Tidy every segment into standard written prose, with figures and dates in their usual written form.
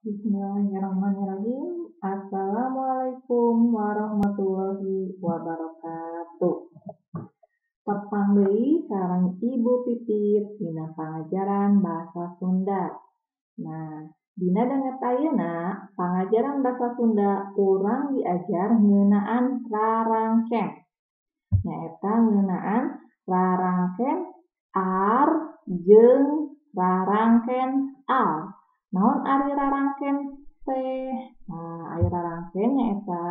Bismillahirrahmanirrahim. Assalamualaikum warahmatullahi wabarakatuh. Tepang deui sareng Ibu Pipit dina pangajaran bahasa Sunda. Nah, dina danget ayeuna pangajaran bahasa Sunda urang diajar ngeunaan rarangken. Nyaeta ngeunaan rarangken ar jeung rarangken al. Naon ari rarangken teh? Nah, ari rarangken nyaeta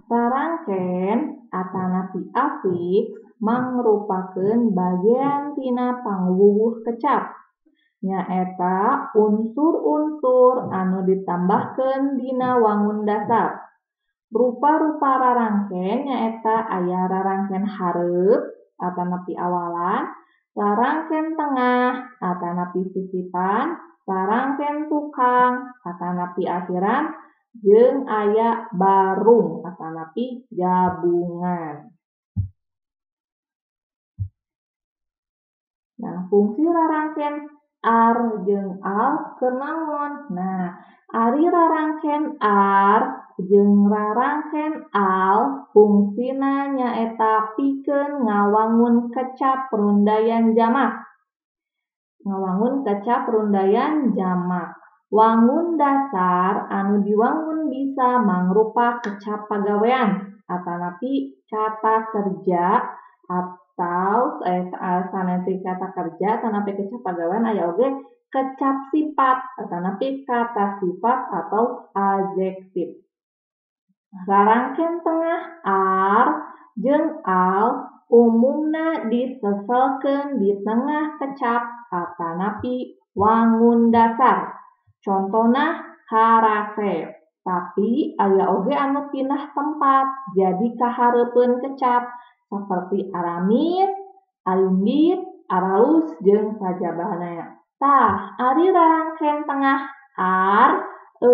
rarangken atanapi afiks mangrupakeun bagean tina pangwuwuh kecap. Nyaeta unsur-unsur anu ditambahkeun dina wangun dasar. Rupa-rupa rarangken nyaeta aya rarangken hareup atanapi awalan, rarangken tengah atanapi sisipan, rarangken tukang atanapi akhiran, jeung aya barung atanapi gabungan. Nah, fungsi rarangken ar jeung al keur naon? Nah, ari rarangken ar jeung rarangken al fungsina nyaeta pikeun ngawangun kecap rundayan jamak. Ngawangun kecap rundayan jamak. Wangun dasar anu diwangun bisa mangrupa kecap pagawean atanapi kata kerja atau sanes kata kerja atanapi kecap pagawean aya oge kecap sifat atanapi kata sifat atau adjektif. Rarangken tengah ar jeung al umumna diseselkeun di tengah kecap atanapi wangun dasar. Contona karasep, tapi aya oge anu pindah tempat jadi kahareupeun kecap seperti aramis, arindit, aralus jeung sajabana. Tah, ari rarangken tengah ar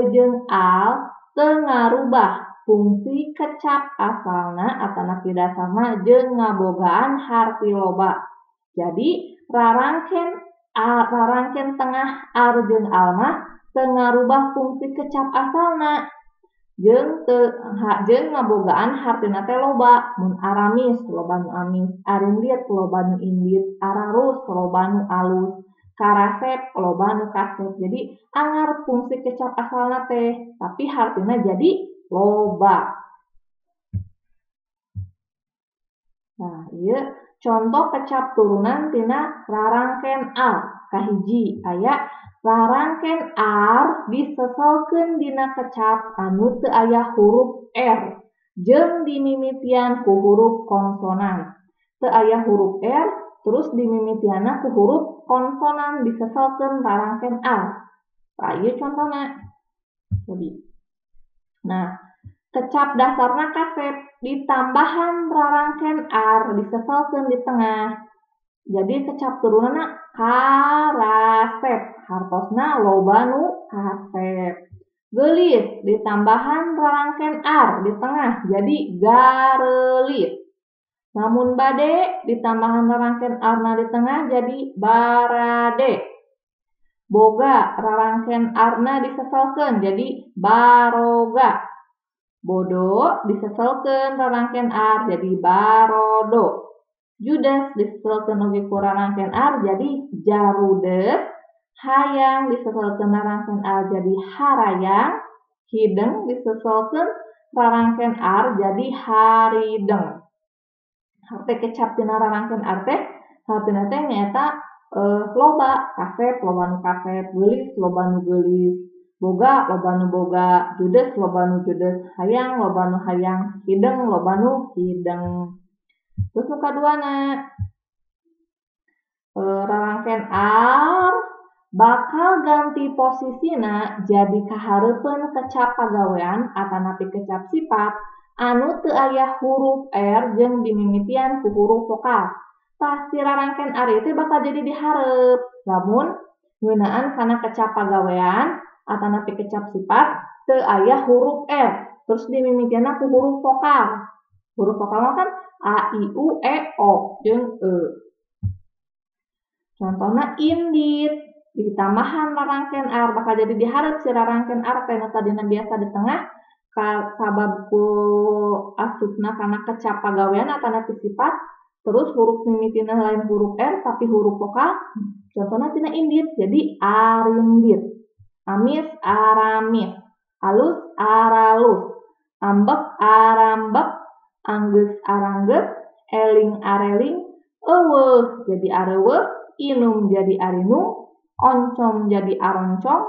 jeung al teu ngarubah fungsi kecap asalna atanapi dasarna jeung ngabogaan harti loba. Jadi rarangken tengah ar jeung al mah teu ngarubah fungsi kecap asalna jeung ngabogaan hartina teh loba. Mun aramis loba nu amis, arindit loba nu indit, aralus loba nu alus, karasep loba nu kasep. Jadi angar fungsi kecap asalna teh tapi hartina jadi loba. Nah, ieu contoh kecap turunan tina rarangken al. Kahiji aya rarangken ar diseselkeun dina kecap anu teu aya huruf r jeung dimimitian ku huruf konsonan. Teu aya huruf r terus dimimitianna ku huruf konsonan diseselkeun rarangken al. Tah ieu contona. Jadi, nah, kecap dasarna kasep ditambahan rarangken ar diseselkeun di tengah. Jadi kecap turunanna karasep, hartosna loba nu kasep. Geulis ditambahan rarangken ar di tengah jadi gareulis. Lamun bade ditambahan rarangken arna di tengah jadi barade. Boga rarangken arna diseselkeun jadi baroga. Bodo diseselkeun rarangken ar jadi barodo. Judes diseselkeun oge ku rarangken ar jadi jarudes. Hayang diseselkeun rarangken ar jadi harayang. Hideng diseselkeun rarangken ar jadi harideng. Harte kecap tina rarangken ar teh hartina teh nyaeta loba, kasep loba nu kasep, geulis loba nu geulis, boga loba nu boga, judes loba nu judes, hayang loba nu hayang, hideng loba nu hideng. Terus nu kaduana rarangken ar bakal ganti posisina jadi kahareupeun kecap pagawean atanapi kecap sifat anu teu aya huruf r jeung dimimitian ku huruf vokal. Tah si rarangken ar ieu teh bakal jadi dihareup lamun ngeunaan kana kecap pagawean atanapi kecap sifat teu aya huruf r terus dimimitianna ku huruf vokal. Huruf vokal mah kan a, i, u, e, o jeung e. Contohna indit. Ditambahan rarangken ar bakal jadi dihareup si rarangken ar teh nu tadina biasa di tengah sabab ku asupna kana kecap pagawean atanapi sifat terus huruf mimitina lain huruf R tapi huruf vokal contohna tina indit jadi arindit, amis aramis, alus aralus, ambek arambek, anggeus aranggeus, eling areling, eueuh jadi areueuh, inum jadi arinum, oncom jadi aroncom,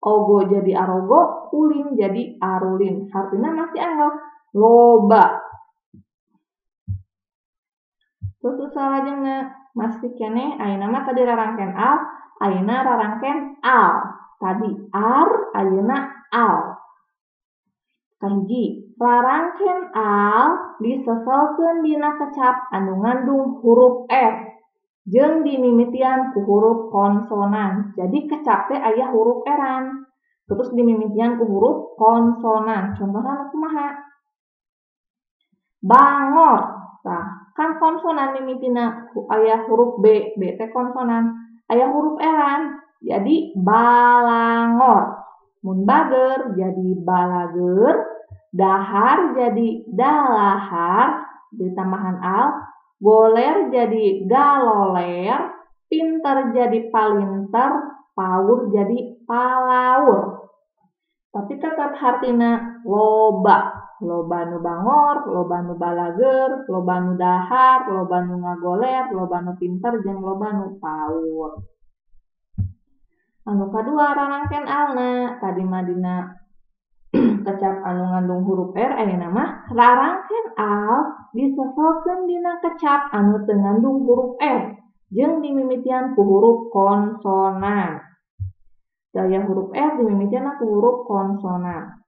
ogo jadi arogo, ulin jadi arulin. Artinya masih angel loba. Terus salajengna masih keneh ayeuna mah tadi rarangken al, ayeuna rarangken al. Tadi ar, ayeuna al. Kahiji, rarangken al diseselkeun dina kecap anu ngandung huruf R jeung dimimitian ku huruf konsonan. Jadi kecap teh aya huruf R-an. Terus dimimitian ku huruf konsonan. Contohna nu kumaha? Bangor. Tah, kan konsonan mimitina aya huruf B, B teh konsonan, aya huruf R-an. Jadi balangor. Mun bager jadi balager, dahar jadi dalahar, ditambahan al, goler jadi galoler, pinter jadi palinter, paur jadi palaur. Tapi tetap hartina loba. Loba nu bangor, loba nu balager, loba nu dahar, loba nu ngagoler, loba nu pinter, jeung loba nu paur. Anu kadua rarangken alna, tadi mah dina kecap anu ngandung huruf R, ayeuna mah rarangken al diseselkeun dina kecap anu teu ngandung huruf R jeung dimimitian ku huruf konsonan. Daya huruf R dimimitian ku huruf konsonan.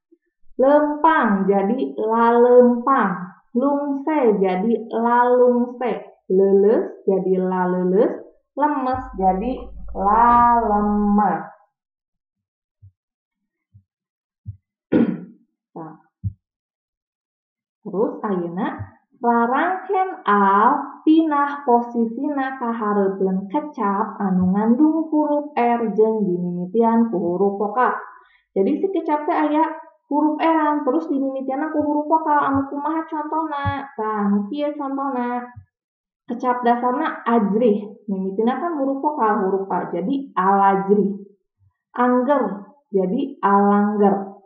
Lempang jadi lalempang, lungse jadi lalungse, leuleus jadi laleuleus, lemes jadi lalemes. Nah. Terus ayeuna rarangken al pinah posisina ka hareupeun kecap anu ngandung huruf R jeung dimimitian ku huruf vokal. Jadi si kecap teh aya huruf R-an terus dimimitianna ku huruf vokal anu kumaha contona? Tah, nu kieu contona. Kecap dasarna ajrih, mimitina kan huruf vokal huruf A, jadi alajrih. Angger jadi alangger.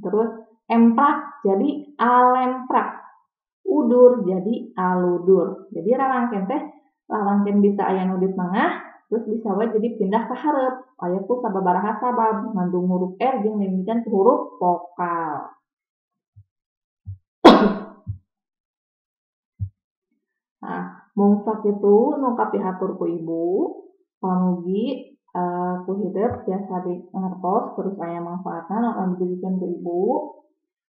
Terus emprak jadi alemprak. Udur jadi aludur. Jadi rarangken teh rarangken bisa aya nu di tengah, terus bisa wae jadi pindah ke hareup. Aya ku sababaraha sabab ngandung huruf R jeung mimitian ku huruf vokal. Nah, mung sakitu nu kapihatur ku ibu, pamugi ku hidep tiasa ngertos terus aya manfaatna nu anu dibikeun ku ibu.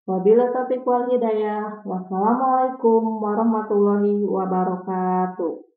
Wabillahi taufiq wal hidayah. Wassalamualaikum warahmatullahi wabarakatuh.